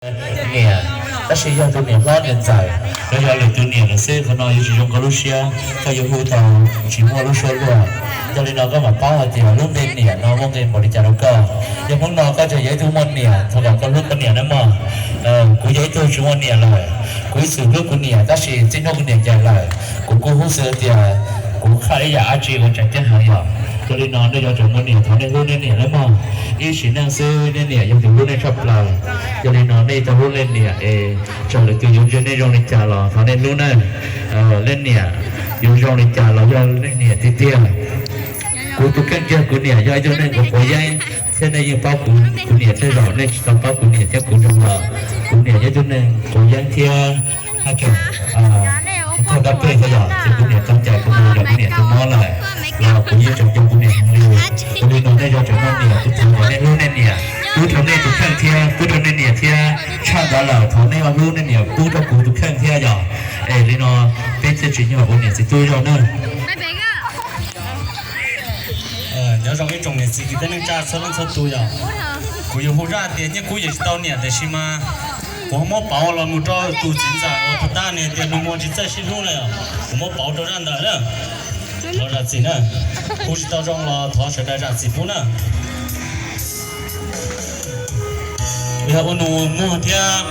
niam, tab sis yog tus niam hlob niam ntxawm los yog lwm tus niam lawm xwb, qhov no yuav tsis zoo koj lub siab, koj yuav hu tau tsis muaj lub suab luag. Yog li no koj mam paub hais tias lub npe niam no muaj nqis npaum li cas rau koj. Yog hnub no koj tseem yog ib tug muaj niam, thov kom koj hlub koj niam nawb mog. Kuv yog ib tug tsis muaj niam lawm, kuv ib txwm hlub kuv niam tab sis txij hnub kuv niam ncaim lawm, kuv kuj hu xwb tias kuv qhaj ib yam dab tsi ua tseem ceeb heev yom. Yog li no nej cov tseem muaj niam thov nej hlub nej niam nawb mog. Ib sim neej xwb nej niam yog tus hlub nej tshaj plaws. Yog li no nej tau hlub nej niam es txawm lwm tus yuav ntsia nej zoo li cas los thov nej hlub nawb. Nej niam yuav zoo li cas los yog nej niam tiag tiag. Kuv tus kheej kiag kuv niam yog ib tug neeg uas quav yeeb, thiab nej yeej paub kuv, kuv niam tej zaum nej tsis tau paub kuv niam thiab kuv zoo los kuv niam yog ib tug neeg quav yeeb thiab haj tseem tag dab pej thiab yom, ces kuv niam tau ncaim kuv mus yog kuv niam tus mob lawm los kuv yeej tseem nco kuv niam heev li. Yog li no nej cov tseem muaj niam kuv thov kom nej hlub nej niam, pub rau nej tus kheej thiab pub rau nej niam thiab, tshaj ntawd lawm thov nej hlub nej niam pub rau kuv tus kheej thiab yom. Es li no peb thiaj tsim nyog ua niam txiv tub zoo nawb. Nyob zoo ib tsoom niam txiv kwv tij neej tsa txhua leej txhua tus yom. Kuv yuav hu zaj tias Nyiaj Kub yuav tsis tau niam tiam sis mas kuv ho muab pauv los mus rau tus txiv ntxawm uas puag ta nws tias nws muaj tsis txawj sib hlub na yom. Kuv muab pauv rau zaj ntawd na. Thov zam txim na. Hu tsis tau zoo los thov sawv daws zam txim pub na. Yog ua nus muag thiab